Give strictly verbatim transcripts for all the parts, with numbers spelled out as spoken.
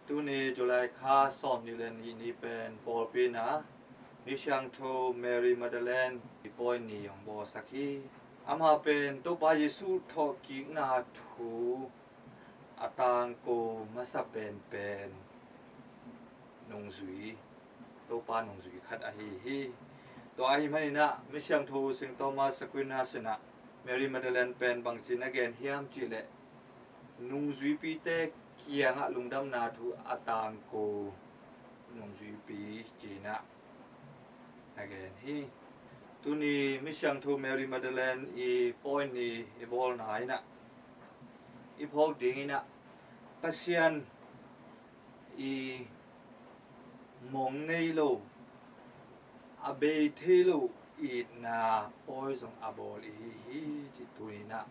Tuni July kha sawmnih le nih ni pen pawlpi in ah Misiangtho Mary Magdalene i pawi ni hong bawlsak hi. Amah pen Topa Jesuh thawhkikna thu a tangko masa penpen nungzui, Topa nungzui khat ahi hi. Tua ahih manin ah Misiangtho Saint Thomas Aquinas in ah Mary Magdalene pen bangci in a gen hiam cih leh, nungzuipite kiangah lungdamna thu a tangko nungzuipi ci-in ah a gen hi. Tuni Misiangtho Mary Magdalene i pawi ni i bawlna in ah i phawk ding in ah Pasian i mong nei lo, a bei thei lo itna pawi zong a bawl i hi hi cih tuni in ah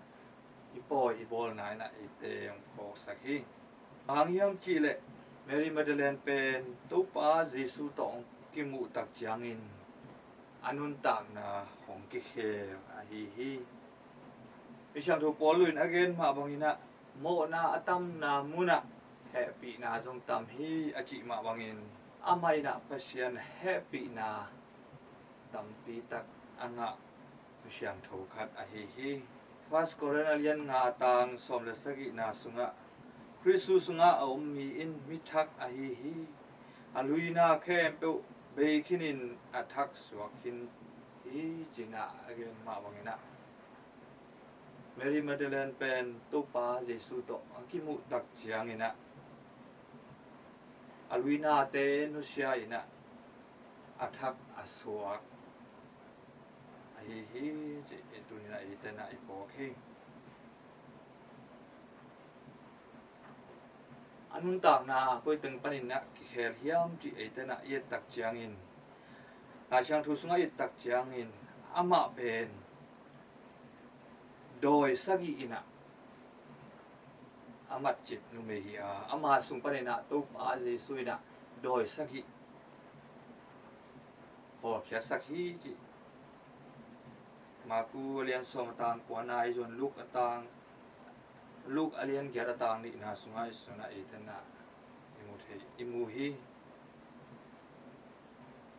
i pawi i bawlna in ah eite hong phawksak hi. Bang hang hiam cih leh Mary Magdalene pen Topa Jesuh tawh hong kimuh tak ciangin a nuntakna hong kikhel ahi hi. Misiangtho Paul in a gen mah bangin ah mawhna a tamna mun ah hehpihna zong tam hi a cih mah bangin amah in ah Pasian hehpihna tampi tak a ngah misiangtho khat ahi hi. First Corinth a lian nga a tang sawm le sagihna sungah Khristu sungah a om mi in mi thak ahi hi. A luina khempeuh bei khinin a thak suak khin hi ci-in ah a gen mah bangin ah Mary Magdalene pen Topa Jesuh tawh a kimuh tak ciangin ah a luinate nusia in ah a thak a suak ahi hi cih tuni in ah eite in ah i phawk hi. A nuntakna koi teng panin ah kikhel hiam cih eite in ah i et tak ciangin, Lai Siangtho sungah i et tak ciangin amah pen dawi sagih in ah a matcip numei hi a, ama sung panin ah Topa Jesuh in ah dawi sagih hawlkhiatsak hi cih Marku a lian sawm a tang kuana, i zon Luke a tang, Luke a lian giat a tang nihna sungah i sun ah eite in ah i mu thei, i mu hi.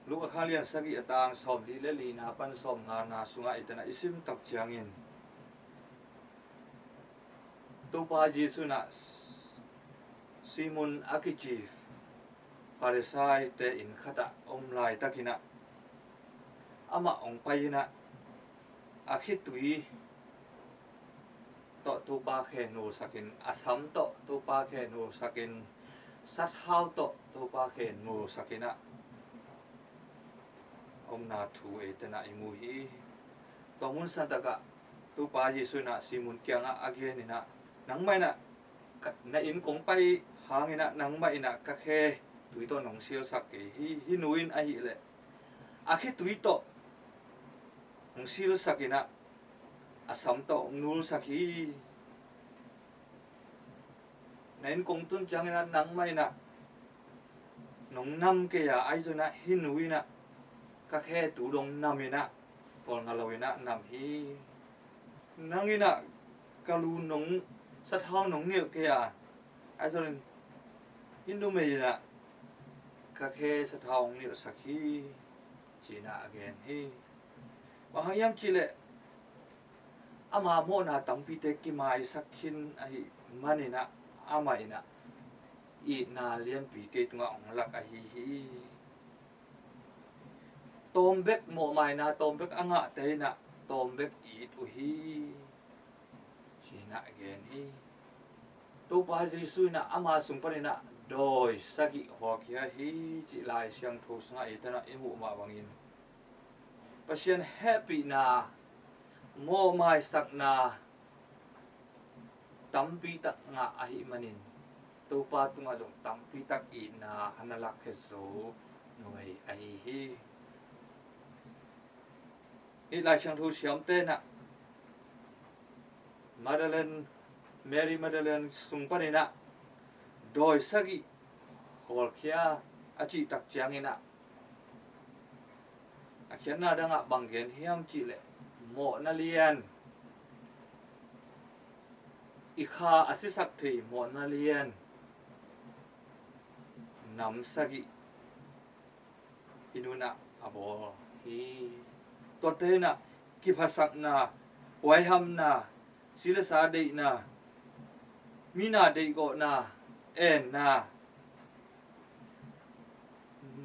Luke a kha lian sagih a tang sawm li le lina pan sawm ngana sungah eite in ah i sim tak ciangin Topa Jesuh in ah Simon a kici Pharisee-te inn khatah om laitakin ah amah hong pai in ah a khitui tawh Topa khe nulsakin, a sam tawh Topa khe nulsakin, sathau tawh Topa khe nulsakin ah omna thu eite in ah i mu hi. Tua mun santakah Topa Jesuh in ah Simon kiangah a gen in ah, nangmah in ah ka, na inn kong pai hangin ah nangmah in ah ka khe tui tawh nong silsak kei hi. Hih nu in ahih leh a khitui tawh hong silsak in ah a sam tawh hong nulsak hi. Na inn kong tun ciangin ah nangmah in ah nong nam kei a, ahi zongin ah hih nu in ah ka khe tu dong nam in ah, pawl nga lo in ah nam hi. Nang in ah ka lu nong, sathau nong nilh kei a, ahi zongin hih numei in ah ka khe sathau hong nilhsak hi ci-in ah a gen hi. Bang hang hiam cih leh ama mawhna tampite kimaisak khin ahih manin ah amah in ah itna lianpi kei tungah hong lak ahi hi. Tawm bek mawhmaina, tawm bek a ngahte in ah tawm bek it uh hi ci-in ah a gen hi. Topa Jesuh in ah ama sung panin ah dawi sagih hawlkhia hi cih Lai Siangtho sungah eite in ah i muh mah bangin Pasian hehpihna, mawhmaisakna tampi tak ngah ahih manin Topa tungah zong tampi tak itna a na lakkhia zo numei ahi hi. Hih Lai Siangtho siamte in ah Magdalene, Mary Magdalene sung panin ah dawi sagih hawlkhia a cih tak ciangin ah a khiatna dangah bang gen hiam cih leh, mawhna lian, i kha a sisak thei mawhna lian, nam sagih hih nu in ah a bawl hi. Tuate in ah kiphatsakna, huaihamna, si le sa deihna, mi na deihgawhna, enna,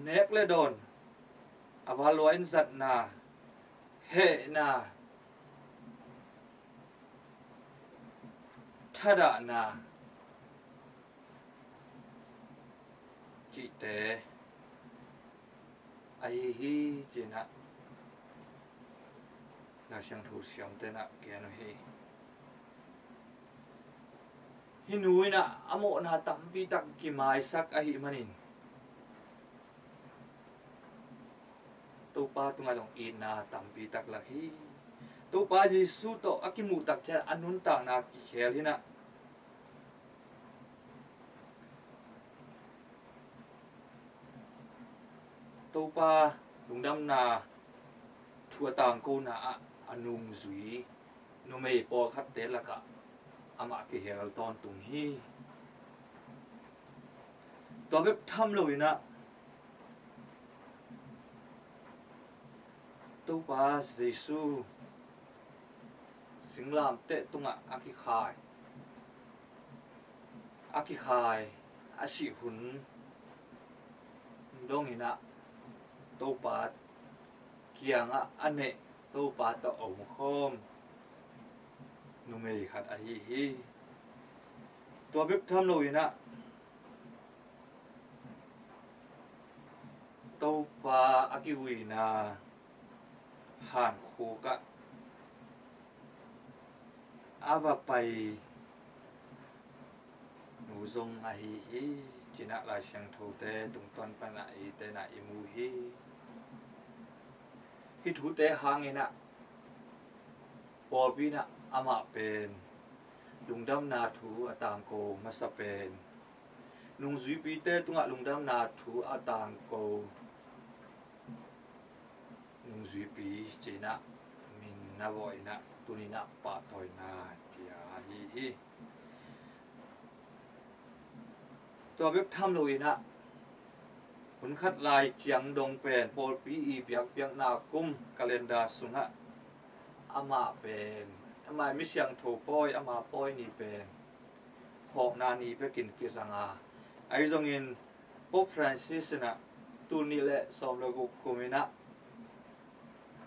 nek le dawn, a val lua in zatna, hehna, thadahna cihte ahi hi, ci-in ah Lai Siangtho siamte in ah gen uh hi. Hih nu in ah a mawhna tampi tak kimaisak ahih manin Topa tungah zong itna tampi tak lak hi. Topa Jesu tawh a kimuh tak ciang a nuntakna kikhel hi in ah Topa lungdamna thu a tangkona ah a nungzui numei pawlkhatte lakah amah kihel tawntung hi. Tua bek tham lo in ah Topa Jesu singlamteh tungah a kikhai, a kikhai, a sih hun dong in ah Topa kiangah a neh, Topa tawh a omkhawm numei khat ahi hi. Tua bek tham lo in ah Topa a kiuina hankhuk ah a va pai nu zong ahi hi, ci-in ah Lai Siangthote tungtawn pan ah eite in ah i mu hi. Hih thute hangin ah pawlpi in ah amah pen lungdamna thu a tangko masa pen, nungzuipite tungah lungdamna thu a tangko nungzuipi ci-in ah min na vawh in ah tuni in ah pahtawina pia ahi hi. Tua bek tham lo in ah hun khat lai ciang dong pen pawlpi i biakpiakna kum calendar sungah amah pen, amah misiangtho pawi, amah pawi ni pen phawkna ni bekin kizang a, ahi zongin Pope Francis in ah tul nih le sawm le guk kum in ah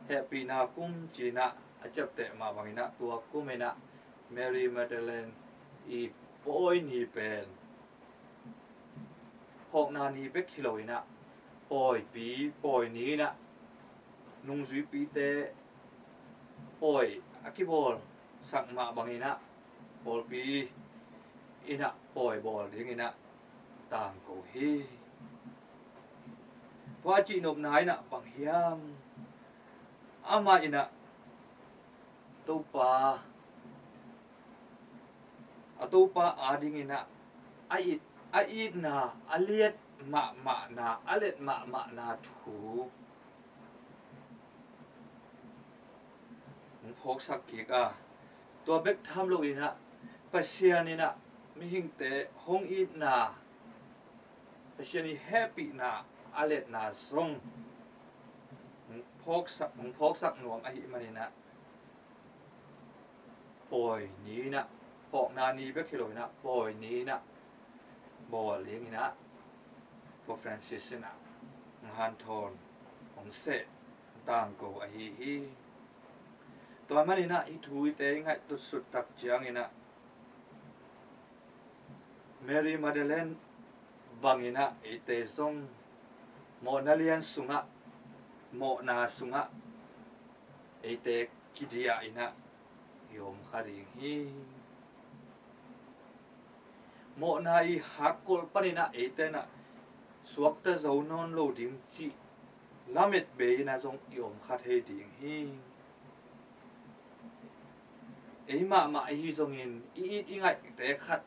hehpihna kum ci-in ah a ciapteh mah bangin ah tua kum in ah Mary Magdalene i pawi ni pen phawkna ni bek hi lo in ah pawipi, pawi ni in ah nungzuipite pawi a kibawlsak mah bangin ah pawlpi in ah pawi bawl dingin ah tangko hi. Tua cihnopna in ah bang hiam? Amah in ah Topa, a Topa adingin ah a it, a itna, a liat mahmahna, a let mahmahna thu hong phawksak kik a, tua bek tham lo in ah Pasian in ah mihingte hong itna, Pasian i hehpihna a letna zong hong phawksak, hong phawksak nuam ahih manin ah pawi ni in ah, phawkna ni bek hi lo in ah pawi ni in ah bawl dingin ah Pope Francis in ah hong hanthawn, hong seh, tangko ahi hi. Tua manin ah hih thu ite i ngaihtutsut tak ciangin ah Mary Magdalene bangin ah eite zong mawhna lian sungah, mawhna sungah eite kidiah in ah i om kha ding hi. Mawhna i hakkol panin ah eite in ah suakta zo nawn lo ding cih lamet bei in ah zong i om kha thei ding hi. Ei mahmah ahi zongin, i it i ngaihte khat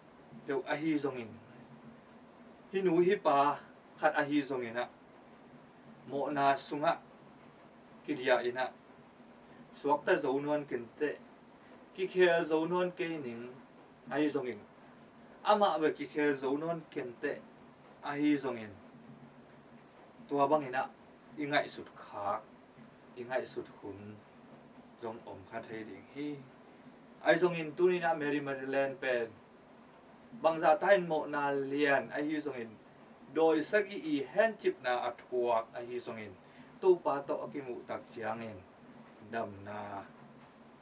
peuh ahi zongin, hih nu hih pa khat ahi zongin ah mawhna sungah kidiah in ah suakta zo nawn kenteh, kikhel zo nawn kei ning ahi zongin, amah bel kikhel zo nawn kenteh ahi zongin, Tua bangin ah i ngaihsut khak, i ngaihsut hun zong om kha thei ding hi. Ahi zongin tuni-in ah Mary Magdalene pen bangzah ta in mawhna lian ahi zongin, dawi sagih i hencipna a thuak ahi zongin, Topa tawh a kimuh tak ciangin damna,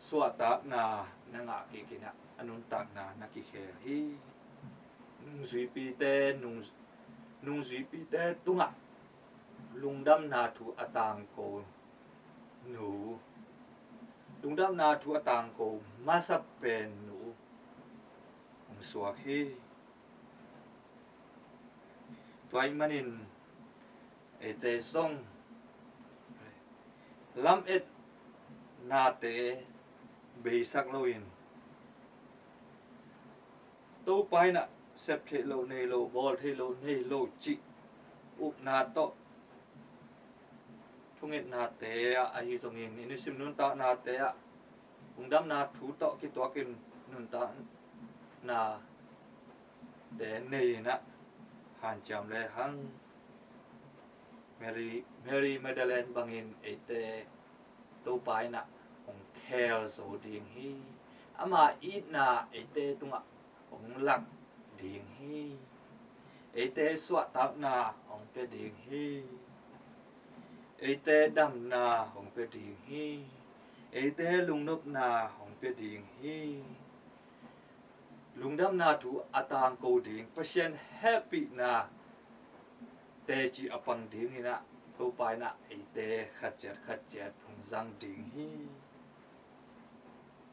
suahtakna na ngah kik in ah a nuntakna na kikhel hi. Nungzuipite, nung, nungzuipite tungah lungdamna thu a tangko nu, lungdamna thu a tangko masa pen nu hong suak hi. Tua ahih manin eite zong lametnate beisak loin, Topa in ah sep theih loh nei lo, bawl theih loh nei lo cih upna tawh, thungetnate ah ahi zongin, i nisim nuntaknate ah lungdamna thu tawh kituakin nuntaknate nei in ah hanciam lehang, Mary, Mary Magdalene bangin eite Topa in ah hong khel zo ding hi. Ama itna eite tungah hong lak ding hi. Eite suahtakna hong pia ding hi. Eite damna hong pia ding hi. Eite lungnopna hong pia ding hi. Lungdamna thu a tangko ding, Pasian hehpihna teci a pang dingin ah Topa in ah eite khatciat khatciat hong zang ding hi,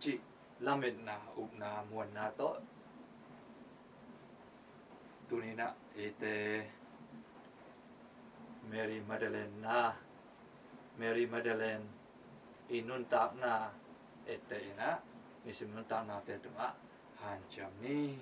cih lametna, upna, muanna tawh tuni-in ah eite Mary Magdalene na, Mary Magdalene i nuntakna etteh in ah, nisim nuntaknate tungah hanciam ni.